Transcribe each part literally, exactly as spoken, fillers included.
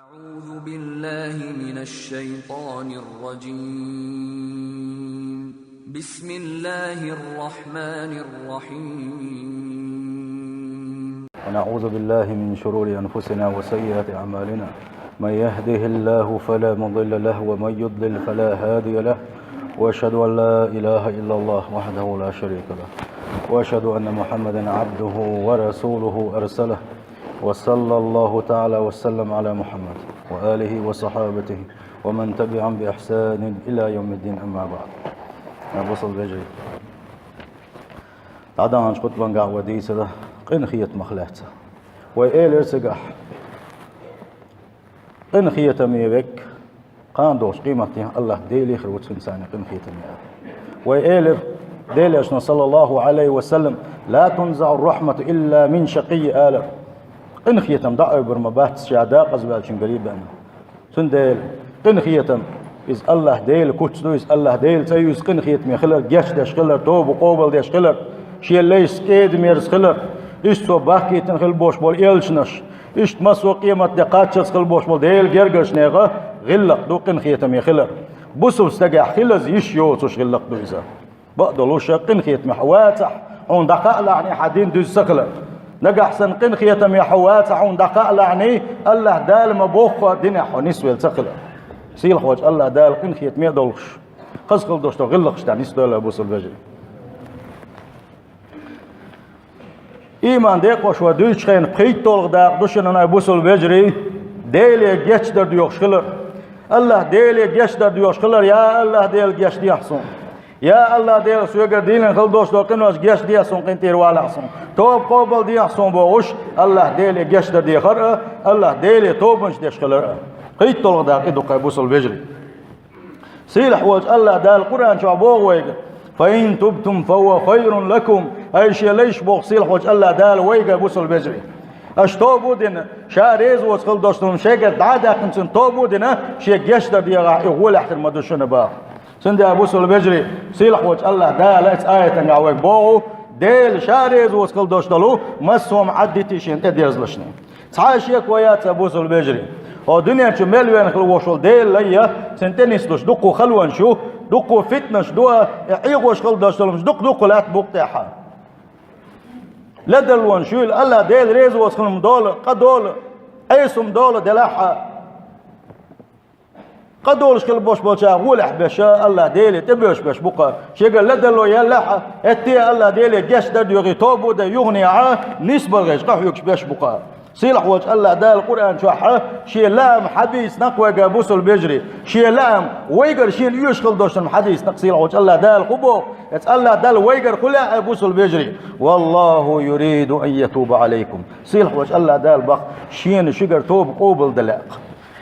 أعوذ بالله من الشيطان الرجيم. بسم الله الرحمن الرحيم. ونعوذ بالله من شرور أنفسنا وسيئات أعمالنا. من يهده الله فلا مضل له ومن يضلل فلا هادي له. وأشهد أن لا إله إلا الله وحده لا شريك له. وأشهد أن محمدا عبده ورسوله أرسله. وصلى الله تعالى وسلم على محمد وآله وصحابته ومن تبعهم بإحسان إلى يوم الدين، أما بعد. Бусалба вежарий. ДӀадаханчу хутбангахь вай дийцира къинхетамах лаьцна. Вай элира цигахь: къинхетаме веккха, кхана долчу къематдийнахь Аллахь Деле хир ву цуьнца къинхетаме аьлла. Вай элира, Делан Элчано, саллаллаху Ӏалайхи ва саллам: «لا تنزع الرحمة إلا من شقي», аьлла. Къинхетам дӀаайбар ма бац ша декъазаваьллачуьнгара бен. Цундела къинхетам, иза Аллахь Делан куц ду, иза Аллахь Делан цӀе ю, иза къинхетаме хилар, гечдеш хилар, тоба къобалдеш хилар, шен лайшца кӀеда-мерза хилар, иштта цо бахкийтина хила болуш болу элчанаш, иштта массо а къематде кхаччалц хила болуш болу Делан гергарчу нехан гӀиллакх ду къинхетаме хилар. Бусалба стагехь хилаза йиш йоцуш гӀиллакх ду иза. Бакъдолуш, къинхетаме хьо вацахь, хьуна дӀакхаалахьний хьан дин дуьзна ца хилар. Нагахь санна къинхетаме хьо вацахь, хьуна дӀакхаалахьний, Аллахь Дала ма бохху динехь хьо нисвелла ца хилар. Сийлахьволчу Аллахь Дала къинхетаме а долуш, хаза хила долуш долу гӀиллакхаш тӀехь нисдойла, бусалба вежарий. Ийман декъош вай дуьйцучу хенахь пхийтталгӀа дакъа ду шуна, ай бусалба вежарий, Деле гечдар доьхуш хилар. Аллахь Деле гечдар доьхуш хилар: «Я Аллахь Дела, гечдехьа суна. Я Аллахь Дела, соьгара дийна хила долуш долу къинош гечдехьа суна, къинтӀера валахь суна. Тоба къобалдехьа суна», – бохуш, Аллахь Деле гечдар дехар а, Аллахь Деле тобанаш деш хилар а. ПхийтталгӀа дакъа и ду-кх, ай бусалба вежарий. Сийлахьволчу Аллахь Дала Къуръан чохь боху вайга: «فإن تبتم فهو خير لكم». Ай шен лайш, боху сийлахьволчу Аллахь Дала вайга, бусалба вежарий. Аша тоба а дина, ша реза воцу хила долуш долу хӀума шайгара дӀа а даьккхина, цунна тоба а дина, шен гечдар дехахь, и гӀолехь хир ма ду шуна, боху. Цундела, бусалба вежарий, сийлахьволчу Аллахь Дала оцу аятангахь вайга боху: Дела ша реза воцу хила долуш долу массо а хӀума Ӏаддитий шена тӀедерзалашна. Цхьа а шеко яц, ай бусалба вежарий. Хьо дуьнен чу мел веана хила волуш волу Делан лай, цуьнан тӀе нислуш дуккха халонаш ю, дуккха фитнаш ду, и Ӏехош хила долуш долу хӀумаш дукха-дуккха лаьтта букъа тӀехь. Ледарлонаш ю, Аллахь Дела реза воцу хӀума долу, къа долу, Ӏеса хӀума долу делахь а. Къа долуш хила болуш болчарна гӀолехь беш, Аллахь Деле тӀебоьжуш беш бу-кх. Шегара ледарло еллехь а, хӀетте а Аллахь Деле гечдар доьхий, тоба а дай, юханехьа нисбала гӀерташ къахьоьгуш беш бу-кх. Сийлахьволчу Аллахь Дала Къуръан чохь шен лаам хьадийцина-кх вайга, бусалба вежарий. Шен лаам, вайгара шена оьшуш хила долуш долу хӀума хьадийцина-кх сийлахьволчу Аллахь Дала. ХӀун боху оцу Аллахь Далла вайгара, хӀун лаьа, ай бусалба вежарий? «والله يريد أن يتوب عليكم». Сийлахьволчу Аллахь Дала боху, шена шуьгара тоба къобалдан лаьа-кх.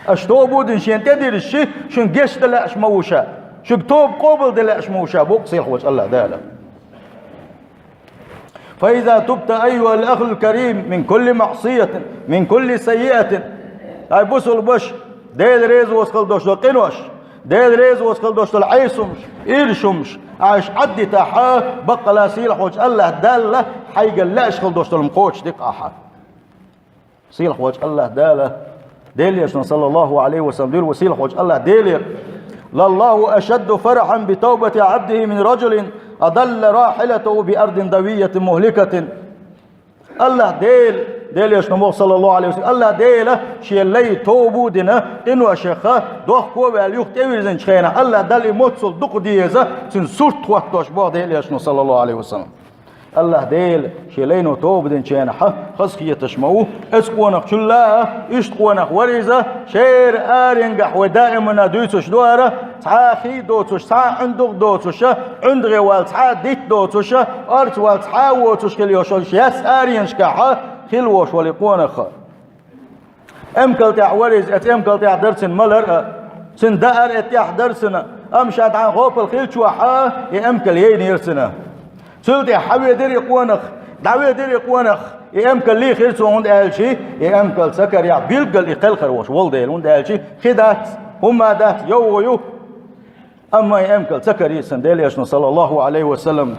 Аша тоба а дина шена тӀедирзича, шуна гечдан лаьаш ма ву ша. Шуьга тоба къобалдан лаьаш ма ву ша, боху сийлахьволчу Аллахь Дала. «فإذا تبت أيها الأخ الكريم من كل معصية، من كل سيئة». Ай бусалба ваша, Дела реза воцу хила долуш долу къинош, Дела реза воцу хила долуш долу Ӏеса хӀумаш, ирча хӀумаш аша Ӏаддитахь, баккъала сийлахьволчу Аллахь Далла хьайга лаьаш хила долуш долу хӀума кхочушди-кх ахьа. Сийлахьволчу Аллахь Дала, Делан Элчано, саллаллаху Ӏалайхи ва саллам, дуьйцура вайн сийлахьволчу Аллахь Делера: «لله أشد فرحا بتوبة عبده من رجل أضل راحلته بأرض دوية مهلكة». Аллахь Дела, Делан Элчано боху, саллаллаху Ӏалайхи ва саллам, Аллахь Дела шен лай тоба а дина, къиношех дохко а ваьлла, юха тӀевирзинчу хенахь, Аллахь Далла и моццул дукха деза цуьнан сурт хӀоттош, боху Делан Элчано, саллаллаху Ӏалайхи ва саллам. Аллахь Дела шен лайно тоба динчарна хьа хазахеташ ма ву. Оцу къонахчул а, иштта къонах вара иза, шера аренгахь вай даимана дуьйцуш ду хӀара, цхьа а хий доцуш, цхьа а ӀуьндагӀ доцуш, ӀуьндагӀе вала цхьа а дитт доцуш, орца вала цхьа а воцуш хила йолуш, яц аренашкахь хила волуш волу и къонах. Эмкал тӀехь вара иза, оцу эмкал тӀехь дара цуьнан малар а, цуьнан даар а тӀехь дара цуьнан, амма ша дӀа гӀопал хиллачохь а и эмкал яйнера цуьнан. Цул тӀаьхьа хьаведира и къонах, дӀаведира и къонах, и эмкал лийхира цо, хӀунда аьлча и эмкал ца карехь билггал и кхелхар волуш волу дела, хӀунда аьлча хи дац, хӀумма дац, йовха ю. Амма и эмкал ца карийра цуьнан Делан Элчано, саллаллаху Ӏалайхи ва саллам.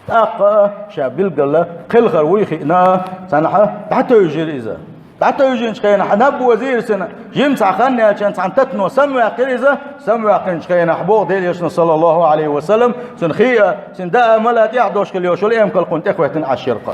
ТӀаккха а ша билггала кхелхар вуй хиъна, цхьанхьа дӀатевжира иза. ДӀатевжинчу хенахь наб озийра цуьнан, жимма цхьа хан яьлча цхьана таттано самаваьккхира иза, самаваьккхинчу хенахь боху Делан Элчано, саллаллаху Ӏалайхи ва саллам, цуьнан хиъа, цуьнан даа мала тӀехь долуш хилла йолуш йолу эмкал кхунна тӀехӀоьттина Ӏаш яра кху.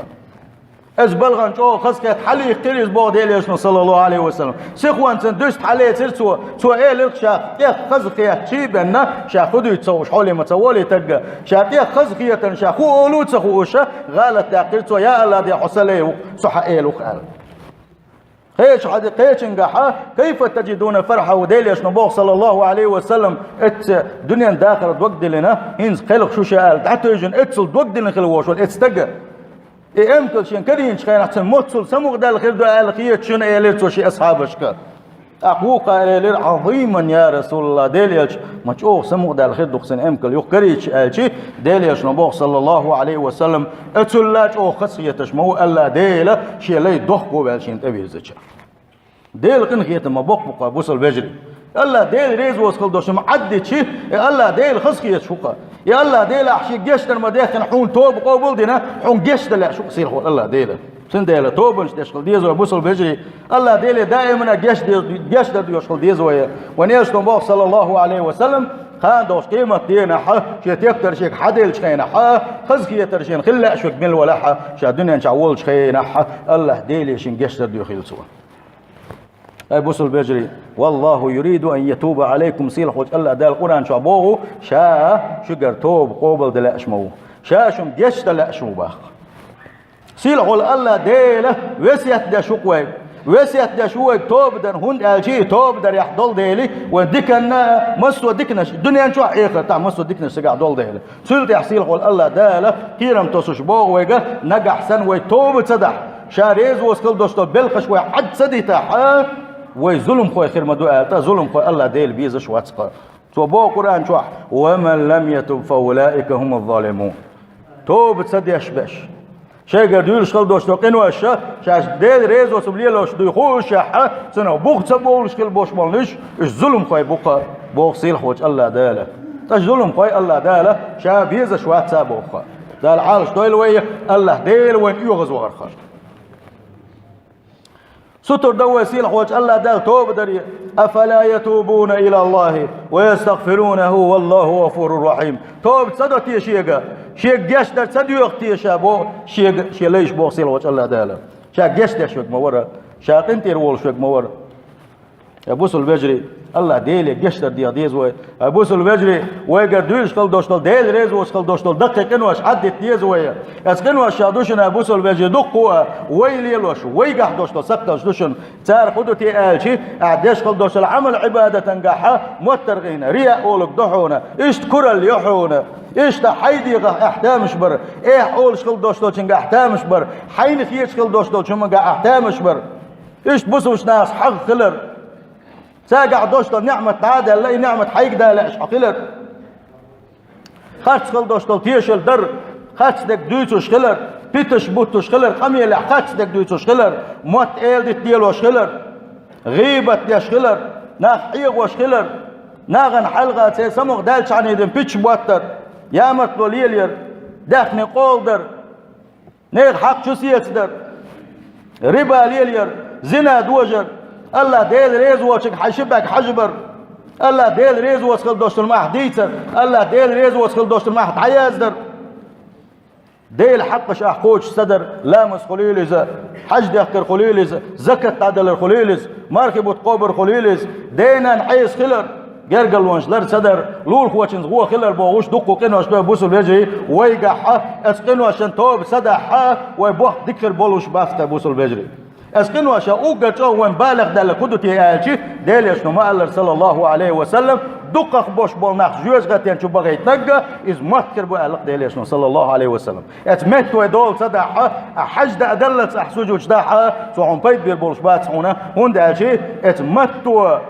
Иза балхана чӀогӀа хазахетта хьалаиккхира иза боху Делан Элчано, саллаллаху Ӏалайхи ва саллам. Сихонца дуьста хьалецира цо, цо элира ша тӀех хазахетта чий бенна, ша хӀу дуьйцу ца хууш, хьоле ма ца волий тагга, ша тӀех хазахетарна ша хӀу олу а ца хууша, гӀалат даьккхира цо, я АллахӀ, де хьо сан лай ву, со хьан эла ву аьлла. Кхечу хьади-, кхечуьнгахьа, кайфа таджидуна фархьаху, Делан Элчано боху, саллаллаху Ӏалайхи ва саллам, эцца дуьненан дахар дог диллина, хӀинца кхелха шу ша аьлла, дӀатевжина эццул дог диллина хилла волуш волу эцца стага. И эмкал шен карийначу хенахь цуьнан моццул самукъадаьлла хир ду аьлла хеташ шуна, элира цо шен асхьабашка. ТӀаккха вукхара элира: «Ӏазиман, я Расулаллах, Делан Элча, ма чӀогӀа самукъадаьлла хир ду-кх цуьнан эмкал юха карийча», аьлчи, Делан Элчано боху, саллаллаху Ӏалайхи ва саллам, эццул а чӀогӀа хазахеташ ма ву АллахӀ Дела, шен лай дохко ваьлла шена тӀевирзича. Делан къинхетам ма боккха бу-кх, бусалба вежарий. АллахӀ Дела резавоцу хила долуш ма Ӏаддичи, и АллахӀ Дела хазахеташ ву-кх. И АллахӀ Делахь шен гечдар ма дехкина хьуна тоба къобал а дина, хьуна гечдан лаьа шу-кх сийлахь волу АллахӀ Дела. Цундела тобанаш деш хила деза вай, бусалба вежарий. АллахӀ Деле даимана гечде-, гечдар доьхуш хила деза вай. Вайн Элчано боху, саллаллаху Ӏалайхи ва саллам, кхана долуш къемат денахь, шен тептар шега хьаделлачу хенахь, хазахетар шена хила лаьаш верг мила валахь, ша дуьнен чохь волчу хенахь, АллахӀ Деле шен гечдар доьхийла цо. Ай, бусалба вежарий, «Валлаху юриду ан ятуба Ӏалайкум», сийлахь волчу АллахӀ Дала Къуръан чохь боху, ша шуьгара тоба къобал дан лаьаш ма ву. Ша шуна гечдан лаьаш ву боху. Сийлахь волу АллахӀ Дела весет деш ву-кх вайга. Весет деш ву вайга тоба дан, хӀунда аьлча и тоба дарехь долу дела, вайн диканна массо а диканаш, дуьнен чохь а, эхартахь массо а диканаш цигахь долу дела. Цул тӀаьхьа сийлахь волу АллахӀ Дала кхерам тосуш боху вайга, нагахь санна вай тоба ца дахь, ша резавоцу хила долуш долу белхаш вай Ӏад ца дитахь, вай зуламхой хир ма ду аьлла, ткъа зуламхой АллахӀ Дела безаш вац-кх. Цо боху Къуръан чохь: «Ва ман лам ятуб, фа улаика хӀумуз-залимун». Тоба ца деш берш, шайгара дуьйлуш хила долуш долу къинош, шаьш Дела резавоцург лелош дуй хуушехь, цунах бух ца бовлуш хила болуш болу уьш, уьш зуламхой бу-кх, боху сийлахь волчу АллахӀ Дала. Ткъа зуламхой АллахӀ Дала ша безаш вац-кх боху-кх. Дала Ӏалашдойла вай, АллахӀ Дела вайна оьгӀазвахарх. Сутара до вай сийлахь волчу АллахӀ Далла тоба даре. «Афала ятубуна илаллахи ва ястагъфирунаху валлаху гъафурур рахим». Тоба ца до те шега? Шега гечдар ца доьху те ша боху, шега, шен лайш боху сийлахь волчу АллахӀ Дала? Ша гечдеш верг ма вара, ша къинтӀера волуш верг ма вара. Я бусалба вежарий, АллахӀ Деле гечдар деха деза вай. Ай, бусалба вежарий, вайгара дуьйлуш хила долуш долу, Дела резавоцуш хила долуш долу даккхий къинош Ӏаддита деза вай. Эцу къинош ша ду шуна, бусалба вежарий, дуккха а вай лелош, вайгахь долуш долу сакхталш ду шуна. Цара хӀун ду те аьлчи, ахь деш хила долуш долу Ӏамал-Ӏибадатангахьа моттаргӀина, рияъ олург ду хьуна, иштта куралла ю хьуна, иштта хьайн дегӀах ахь тамаш бар, эхь олуш хила долуш долчуьнгахь ахь тамаш бар, хьайна хеташ хила долуш долчуьнгахь ахь тамаш бар. Иштта бусалба нахаца хьагӀ хилар. Цаьргахь долуш долу неӀмат дӀа а даьлла, и неӀмат хьайга да лаьаш хьо хилар. Харц хила долуш долу тешалла дар, харц дерг дуьйцуш хилар, питанаш буттуш хилар, къамелехь харц дерг дуьйцуш хилар, мотт эладита лелош хилар, гӀийбат деш хилар, нах хьегӀош хилар, нахана хьалха церан самукъадаьллачхьана дина питанаш боттар, ямартло лелаяр, даьхни къоладар, нехан хьакъ чу сецадар, риба лелаяр, зина дожар, АллахӀ Дела реза воцург хьайн ши бӀаьрг хьажабар, АллахӀ Дела реза воцу хила долуш долу ма ахь дийцар, АллахӀ Дела реза воцу хила долуш долу ма ахь дӀаяздар. Делан хьакъаш ахь кхочуш ца дар, ламаз хуьлийла иза, хьаж дехкар хуьлийла иза, закат дӀадалар хуьлийла иза, мархи бутт кхобар хуьлийла иза, ден-ненан Ӏеса хилар, гергарлонаш лар ца дар, лулахочуьнца гӀо хилар бохуш дуккха къинош ду, бусалба вежарий, вайгахьа, эцу къиношна тоба ца дахьа, вай бохк дика хир болуш бац-кх, бусалба вежарий. Эцу къиноша уггар чӀогӀа вайн балех даьлларг хӀун ду те аьлчи, Делан Элчано ма-аллара, саллаллаху Ӏалайхи ва саллам, дукхах болуш болу нах жоьжахатен чу бахийтинарг, иза мотт хир бу аьлла-кх Делан Элчано, саллаллаху Ӏалайхи ва саллам. Эцу метта вай дола ца дахьа, ахь хьаж даа даллалц ахь сужуд дахьа, цо хьуна пайда бер болуш бац хьуна, хӀунда аьлча эцу матто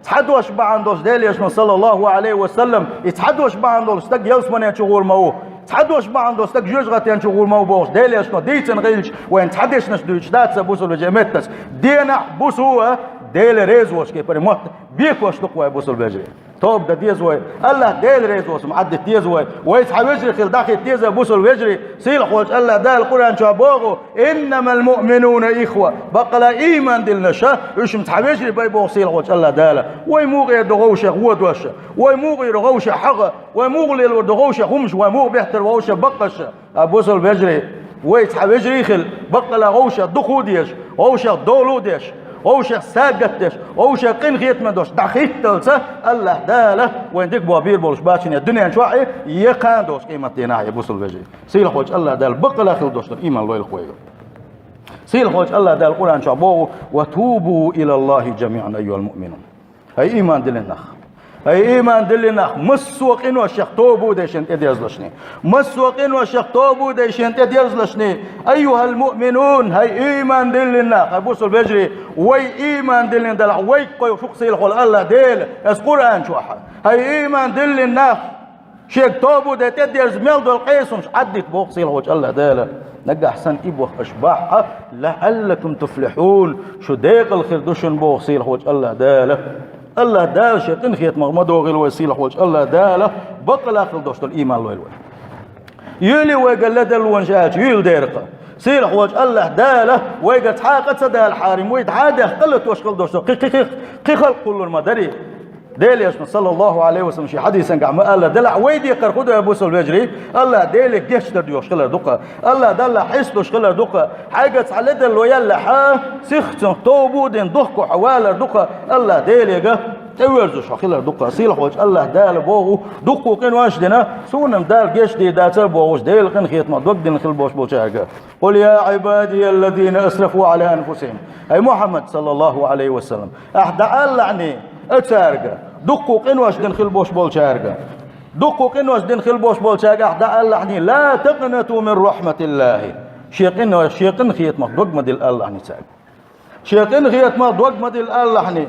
цхьа дош бахьана долуш Делан Элчано, саллаллаху Ӏалайхи ва саллам, и цхьа дош бахьана долуш стаг ялсамане чу гӀур ма ву, цхьа дош бахьана долуш стаг жоьжахатен чу гӀур ма ву бохуш Делан Элчано дийцина хилча, вайна цхьа дешнаш дуьйцуш дац-кх, бусалба вежарий, меттаца. Денахь, бусо а Дела реза волуш кепара мотт бекош ду-кх вай, бусалба вежарий. Тоба дан деза вай. АллахӀ Дела реза волча хӀаман Ӏадда дита деза вай. Вай цхьа вежарий хила дӀахӀитта деза, бусалба вежарий. Сийлахьволча АллахӀ Дала Къуръан чу боху: «إنما المؤمنون إخوة». Бакъ ала ийман диллинарш, уьш-м цхьа вежарий бай боху сийлахьволча АллахӀ Дала. Вай муха эр ду гӀовшех водаш? Вай муха йир гӀовшех хьагӀ? Вай муха лелор ду гӀовшех хӀумаш? Вай муха беттар вовшех баккхаш? А, бусалба вежарий, вай цхьа вежарий хила, бакъ ала гӀовшех дукха а дезаш, гӀовшех дола а деш, гӀовшех сагатдеш, гӀовшех къинхетаме долуш дӀахӀитталца, АллахӀ Дала вайна дика боху бийр болуш бацане дуьнен чохь а, я кхана долуш къематдийнахь а, я бусалба вежарий. Сийлахьволча АллахӀ Дала бакъ ала хила долуш долу ийман лойла вайга. Сийлахьволча АллахӀ Дала Къуръан чохь боху: «وتوبوا إلى الله جميعا أيها المؤمنون». ХӀай ийман диллина нах! ХӀай ийман диллина нах! Массо а къиношех тоба а деш шена тӀедерзалашний. Массо а къиношех тоба а деш шена тӀедерзалашний. أيها المؤمنون, хӀай ийман диллина нах! ХӀай бусалба вежарий, вай ийман диллина делахь, вайга кхойкху шух сийлахьволу АллахӀ Дела, аса Къуръан чохь. ХӀай ийман диллина нах! Шега тоба а деш тӀедерза мел долу къийсамаш Ӏаддита боху сийлахьволча АллахӀ Дала. Нагахь санна и боху аша бахь, «لعلكم تفلحون», шу декъала хир ду шуна боху сийлахьволча АллахӀ Дала. АллахӀ Дала шен къинхетамах ма догӀийла вай, сийлахьволча АллахӀ Дала бакъ ала хила долуш долу ийман лойла вай. Юьйлий вайгара ледарлонаш аьлча, юьйла дера-кх. Сийлахьволча АллахӀ Дала вайгара цхьа а къа ца далахьара, вай дӀа а даьхна къа латош хила долуш долу кхин, кхин, кхин, кхин халкъ кхуллур ма дарий. Делан Элчано, саллаллаху Ӏалайхи ва саллам, шен хьадисангахь ма-аллара делахь, вай декхар хӀун ду, бусалба вежарий? АллахӀ Деле гечдар доьхуш хилар ду-кх. АллахӀ Далла хьесталуш хилар ду-кх. Хьайга цхьа ледарло яллехь, сихха цунах тоба а дина, дохко хьо валар ду-кх. АллахӀ Делега тӀеверзуш хьо хилар ду-кх. Сийлахьволча АллахӀ Дала боху, дуккха къинош а дина, суна-м Дала гечдийр дацара бохуш, Делан къинхетамах дог дина хила болуш болчаьрга. «قل يا عبادي الذين أسرفوا على أنفسهم». ХӀай Мухьаммад, саллаллаху Ӏалайхи ва саллам, ахь дӀаалалахьний цаьрга, дуккха къинош дина хила болуш болчаьрга, дуккха къинош дина хила болуш болчаьрга ахь дӀаалалахьний: «لا تقنطوا من رحمة الله». Шен къино-, шен къинхетамах дог ма дилла алалахьний цаьрга. Шен къинхетамах дог ма дилла алалахьний.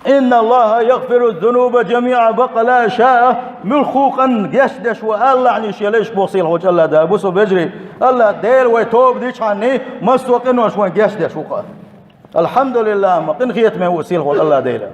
«إن الله يغفر الذنوب جميعا», бакъ ала Ша муьлхха а къинна гечдеш ву алалахьний шен лайшка боху сийлахьволча АллахӀ Дала. Бусалба вежарий, АллахӀ Дела вай тоба дичхьана, массо а къинош вайна гечдеш ву-кх. АлхьамдулиллахӀ, ма къинхетаме ву сийлахьволу АллахӀ Дела.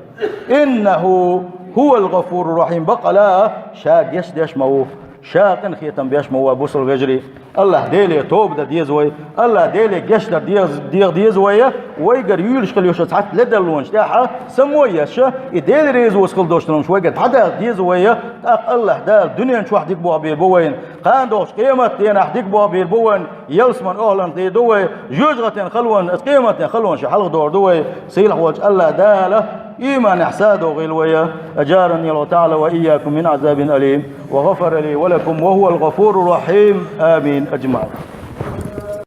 «إنه هو الغفور الرحيم», бакъ ала Ша гечдеш ма ву, Ша къинхетам беш ма ву, бусалба вежарий. АллахӀ Деле тоба дан деза вай, АллахӀ Деле гечдар деза, дегӀ деза вай, вайгара юьйлуш хила йолуш цхьацца ледарлонаш тӀехь а, само а еш, и Дела резавош хила долуш долу хӀумаш вайгара дӀадаха деза вай, тӀаккха АллахӀ Дала дуьнен чохь дика боху бийр бу вайна, кхана долчу къематденахь дика боху бийр бу вайна, ялсаман охӀланах дийр ду вай, жоьжахатин халонна, аса къематден халонна шен хьалхадор ду вай, сийлахьволчу АллахӀ Дала ийманехь садогӀийла вай, أجارني الله تعالى وإياكم من عذاب أليم، وغفر لي ولكم، وهو الغفور الرحيم. آمين أجمعين.